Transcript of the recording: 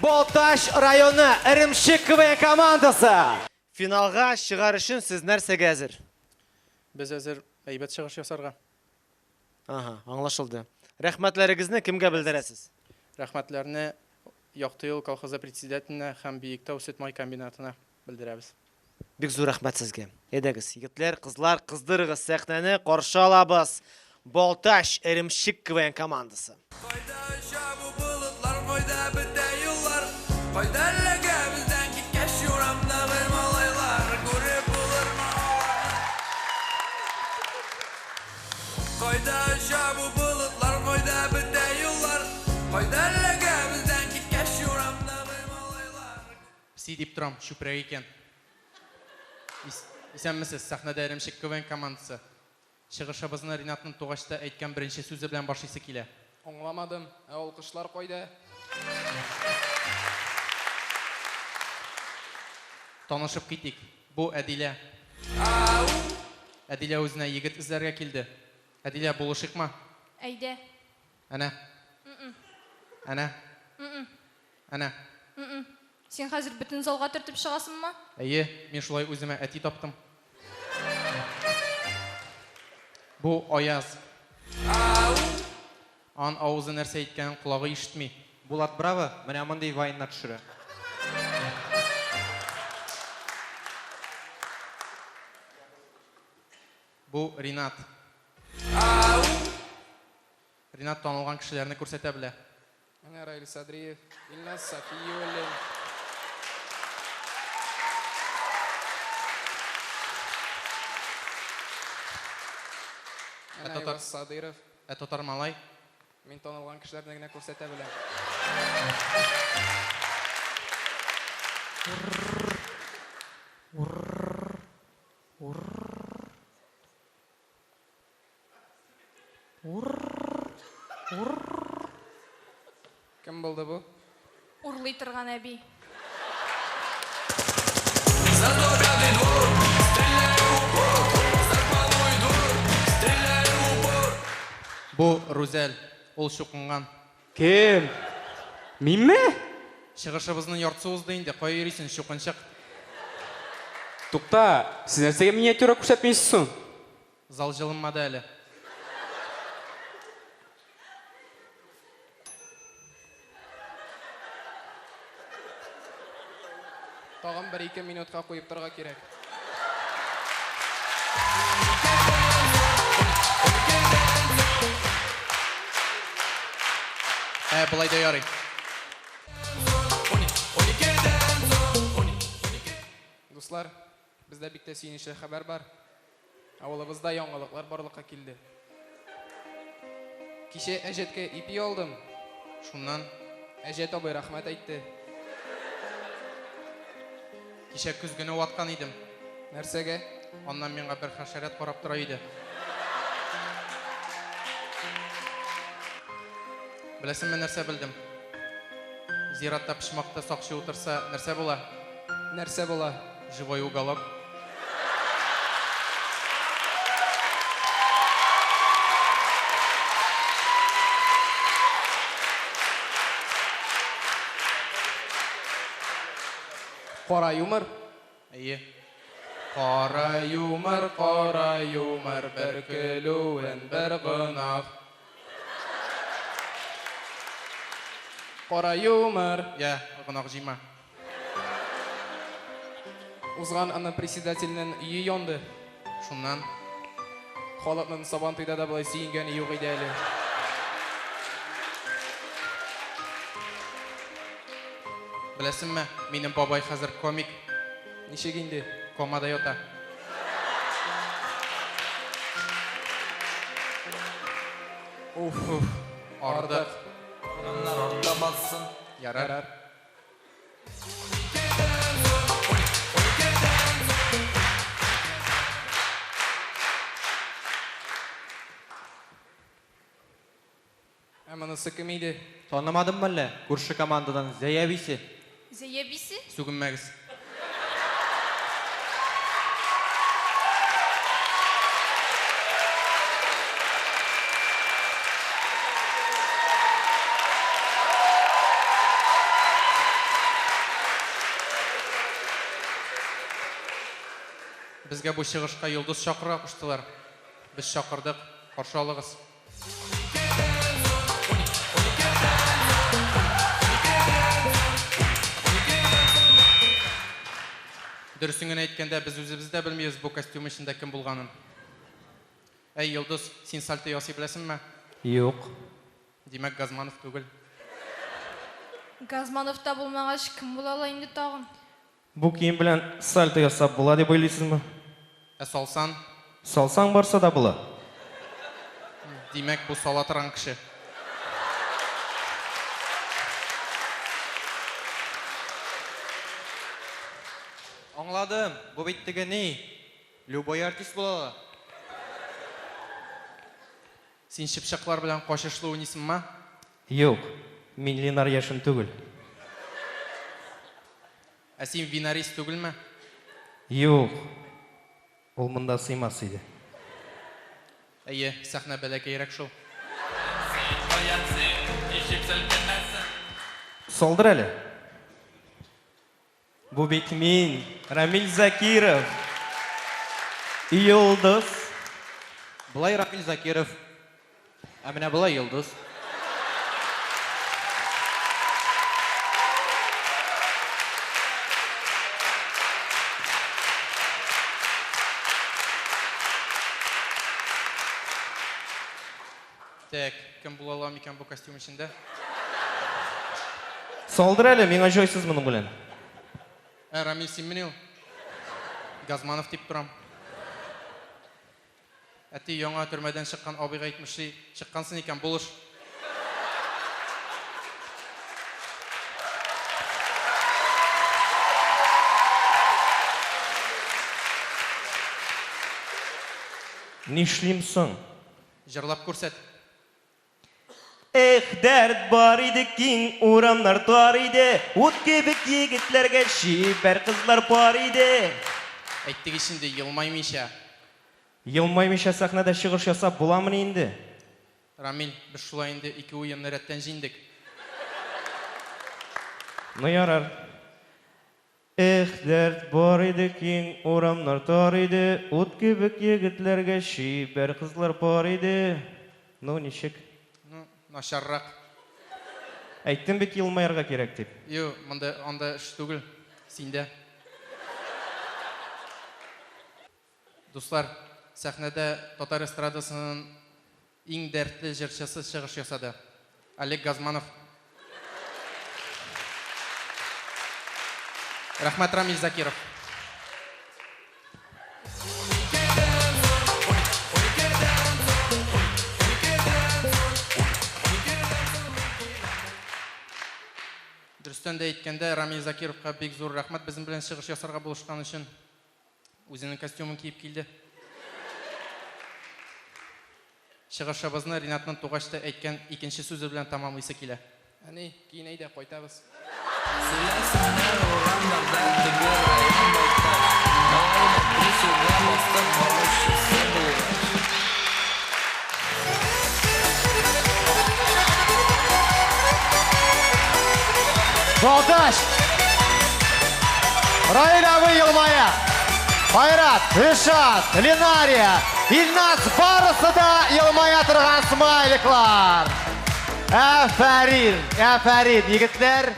Балтач районы Эремчек КВН командасы. Финалга чыгар өчен сез нәрсәгә әзер? Без әзер әйбәт чыгыш ясарга. Ага, аңлашылды. Рәхмәтләрегезне кемгә белдерәсез? Рәхмәтләрне Якты юл колхозы председателенә һәм Биектау сөт-май комбинатына белдерәбез. Бик зур рәхмәт сезгә. Әйдәгез, егетләр, кызлар, кыздырыгыз сәхнәне, каршы алабыз Балтач Эремчек КВН командасы. Кайда оча бу болытлар, кайда бетә юллар, Кайда эләгә бездән киткәч урамдагы малайлар, Күреп булырмы аларны? Кайда оча бу болытлар, кайда бетә юллар, Кайда эләгә бездән киткәч урамдагы малайлар? Песи дип торам, чүпрәк икән. Исәнмесез, сәхнәдә Эремчек КВН командасы. Чыгышыбызны Ринатның тугачта әйткән беренче сүзе белән башлыйсы килә. Аңламадым, ә алкышлар кайда? Танышып китик. Бу, Әдилә. Әдилә үзенә егет эзләргә килде. Әдилә, булышыйкмы? Әйдә. Әнә. Әнә. Әнә. Син хәзер бөтен залга төртеп чыгасыңмы? Әйе, мин шулай үземә әти таптым. Бу Аяз. Ан авызы нәрсә әйткәнен колагы ишетми. Булат Браво менә мондый вайннар төшерә. Бу Ринат. Ринат танылган кешеләрне күрсәтә белә. Әнә Раил Садриев, Илназ Сафиуллин. Әнә Айваз Садыйров. Ә татар малай? Мин танылган кешеләрне генә күрсәтә беләм. Кем булды бу? Урлый торган әби. Бу Рүзәл. Ул чукынган. Кем? Минме? Чыгышыбызның яртысы узды инде, кая йөрисең, чукынчык? Тукта, сез нәрсәгә миниатюра күрсәтмисез соң? Зал җылынмады әле. Тагын бер-ике минутка куеп торырга кирәк. Ә, болай да ярый. Дуслар, бездә бик тә сөенечле хәбәр бар. Авылыбызда яңалыклар барлыкка килде. Кичә әҗәткә ипи алдым. Шуннан? Әҗәт абый рәхмәт әйтте. Кичә көзгене ваткан идем. Нәрсәгә? Аннан миңа бер хәшәрәт карап тора иде. Беләсеңме, нәрсә белдем? Зиратта почмакта сакчы утырса, нәрсә була? Нәрсә була? Живой уголок. Кара юмор? Әйе. Кара юмор, кара юмор, бер көлүен, бер гөнаһ. Кара юмор. Я, гөнаһ җыйма. Узган аны председательнең өе янды. Шуннан? Халыкның Сабантуйда да болай сөенгәне юк иде әле. Беләсеңме, минем бабай хәзер комик. Ничек инде? Комада ята. Уф, Уф, ардык. Адымнар артта бассын. Ярар. Ярар. Ә монысы кем иде? Танымадыңмы әллә? Күрше командадан Зәй әбисе. Зәй әбисе? Сүгенмәгез. Безгә бу чыгышка Йолдыз чакырырга куштылар. Без чакырдык. Каршы алыгыз. Дөресен генә әйткәндә, без үзебез дә белмибез бу костюм эчендә кем булганын. Әй, Йолдыз, син сальто ясый беләсеңме? Юк. Димәк, Газманов түгел. Газманов та булмагач, кем була ала инде тагын? Бу кием белән сальто ясап була дип уйлыйсызмы? Ә салсан? Салсаң барса да була. Димәк, бу сала торган кеше. Аңладым, бу бит теге ни, любой артист була ала. Син чыпчыклар белән качышлы уйныйсыңмы? Юк, мин Ленар Яшин түгел. Ә син Винарис түгелме? Юк, ул монда сыймас иде. Әйе, сәхнә бәләкәйрәк шул. Каян син, ничек селкенәсең? Салдыр әле. Бу бит мин, Рамил Закиров. Йолдыз. Болай Рамил Закиров. Ә менә болай Йолдыз. Тәк, кем була ала микән бу костюм эчендә? Салдыр әле, миңа җайсыз моның белән. Ә, Рамил, синмени ул? Газманов дип торам. Әти яңа төрмәдән чыккан абыйга әйтмешли, чыккансың икән, булыш. Нишлим соң? Җырлап күрсәт. Эх, дәрт бар иде, киң урамнар тар иде, ут кебек егетләргә чибәр кызлар бар иде. Әйттек ич инде, елмаймыйча. Елмаймыйча сәхнәдә чыгыш ясап буламыни инде? Рамил, без шулай инде ике уенны рәттән җиңдек. Ну ярар. Эх, дәрт бар иде, киң урамнар тар иде, ут кебек егетләргә чибәр кызлар бар иде. Ну, ничек? Ну, начаррак. Әйттем бит елмаерга кирәк дип. Ю, монда анда эш түгел, синдә. Дуслар, сәхнәдә татар эстрадасының иң дәртле җырчысы чыгыш ясады. Олег Газманов. Рәхмәт, Рамил Закиров. Дөрестән дә әйткәндә, Рамил Закировка бик зур рәхмәт безнең белән чыгыш ясарга булышкан өчен. Үзенең костюмын киеп килде. Чыгышыбызны Ринатның тугач та әйткән икенче сүзе белән тәмамлыйсы килә. Әни, киен әйдә, кайтабыз. Сөйләсеннәр урамнарда теге район байтак. Малай актрисага бастык багучысы булгач. Балтач! Раил абый елмая. Айрат, Ришат, Ленария, Илназ барысы да елмая торган смайликлар. Афәрин, афәрин, егетләр.